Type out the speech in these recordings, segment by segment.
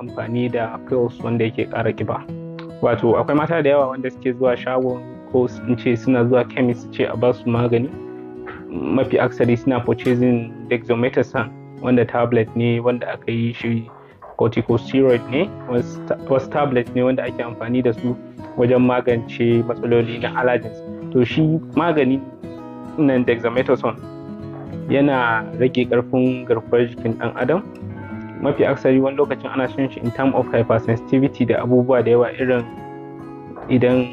amfani da pills wanda yake ƙara ƙiba. Wato akwai mata da yawa wanda suke zuwa shagon, ko in ce suna zuwa chemist, ce a basu magani. Mafi aksari suna purchasing dexamethasone, wanda tablet ne wanda aka yi shi corticosteroid ne, wasu tablet ne wanda ake amfani da su wajen magance matsaloli na allergens. To, shi magani nan dexamethasone yana rage karfin garkuwar jikin dan adam. Mafi aksari wani lokacin ana shan shi in term of hypersensitivity da abubuwa da yawa, irin idan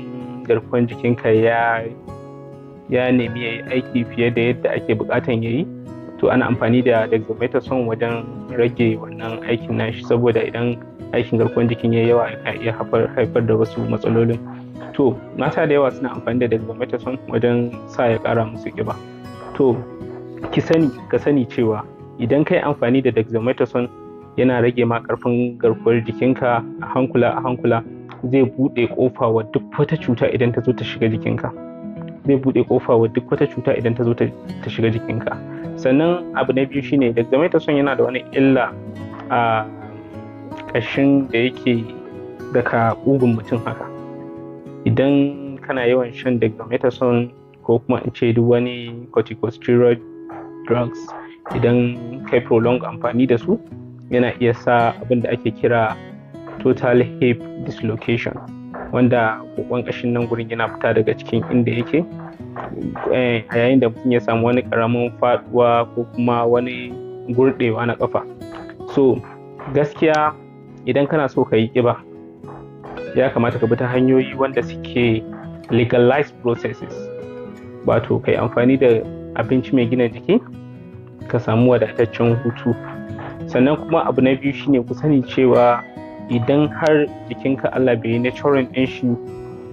garkuwar jikinka ya nemi ya yi aiki fiye da yadda ake bukatan ya yi, to ana amfani da dexamethasone wajen rage wannan aikin nashi, saboda idan aikin garkuwar jikin ya yawa, ya iya haifar da wasu matsalolin. To, mata da yawa suna amfani da dexamethasone wajen sa ya kara musu kiba. To, ki sani, ka sani cewa idan kai amfani da dexamethasone, yana rage ma karfin garkuwar jikinka a hankula a hankula, zai buɗe kofa wa duk wata cuta idan ta zo ta shiga jikinka, zai buɗe kofa wa duk wata cuta idan ta zo ta shiga jikinka. Sannan abu na biyu shine dexamethasone yana da wani illa a ƙashin da yake daga ƙugun mutum haka. Idan kana yawan shan dexamethasone, ko kuma in ce duk wani corticosteroid drugs, idan kai prolong amfani da su, yana iya sa abin da ake kira total hip dislocation, wanda kokon ƙashin nan gurin yana fita daga cikin inda yake a yayin da mutum ya samu wani ƙaramin faɗuwa ko kuma wani gurɗewa na ƙafa. So gaskiya, idan kana so ka yi ƙiba, ya kamata ka bi ta hanyoyi wanda suke legalized processes, wato kai amfani da abinci mai gina jiki, ka samu wadataccen hutu. Sannan kuma abu na biyu shine, ku sani cewa idan har jikinka Allah bai yi natural ɗin shi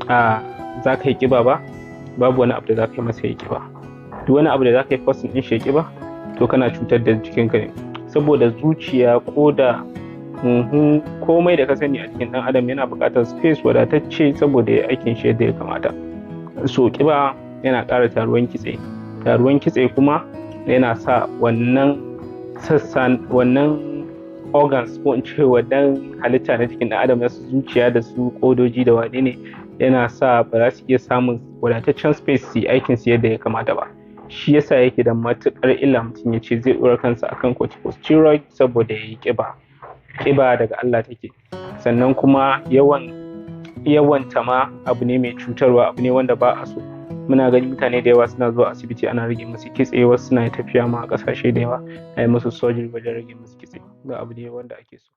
a za ka yi ƙiba ba, babu wani abu da za ka yi masa ya ƙiba. Duk wani abu da za ka yi forcing ɗin shi ya ƙiba, to kana cutar da jikinka ne, saboda zuciya, koda, huhu, komai da ka sani a jikin ɗan adam yana buƙatar space wadatacce saboda ya aikin shi yadda ya kamata. So ƙiba yana ƙara taruwan kitse, taruwan kitse kuma yana sa wannan sassan, wannan organs, ko in ce wannan halitta na jikin ɗan adam na su zuciya da su ƙodoji da wane ne, yana sa ba za su iya samun wadataccen space su yi aikin su yadda ya kamata ba. Shi yasa yake da matuƙar illa mutum ya ce zai ɗora kansa akan corticosteroid saboda ya yi ƙiba. Ƙiba daga Allah take, sannan kuma yawan yawanta ma abu ne mai cutarwa, abu ne wanda ba a so. Muna gani mutane da yawa suna zuwa asibiti ana rage musu kitse, wasu suna tafiya ma a ƙasashe da yawa a yi musu surgery wajen rage musu kitse. Ba abu ne wanda ake so.